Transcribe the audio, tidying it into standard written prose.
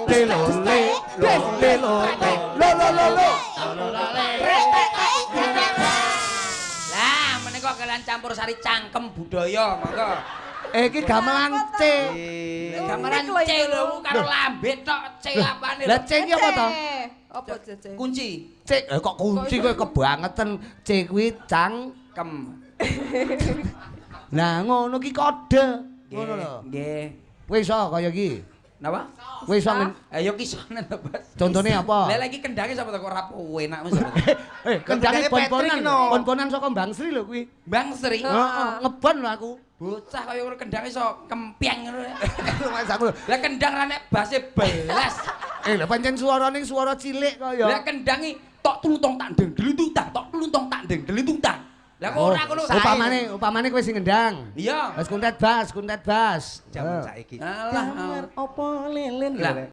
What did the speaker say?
Le lo le lo le lo le lo lo lo lo. Lah, menika kalian campur sari cangkem budaya, monggo. Eh, iki gamelan C. Gamelan Unik lho C itu. Lho karo lambe tok C apane Lah, C iki apa to? Apa C? C? Kunci. C, eh, kok kunci kowe kebangetan. C kuwi cang Kem. Nah, ngono ki kode. Ngono lho. Nggih. Kowe iso kaya iki. Napa? Kowe iso Ayo ki isone to, Bos. Contone apa? Lah, lagi kendange sapa to, kok ora enak wis. Eh, kendange Kendange bon-bonan. Patrick no. Bon-bonan saka Mbang Sri lho kuwi. Bang Sri. Heeh, ngebon lho aku. Bocah kaya ngono kendange iso kempyang ngono. Mas aku lho. Lah, kendang ra nek base belas. Eh, lha pancen suarane suara cilik kaya. Lah, kendange tok tluntong tak ndeng delitung tang, tok tluntong tak ndeng delitung tang. Lah, kok ora ngono. Upamane, upamane kowe sing ngendang. Iya. Wis kuntet bas, kuntet bas. Jaman saiki. Alah. Gambar opo lilin. Lah.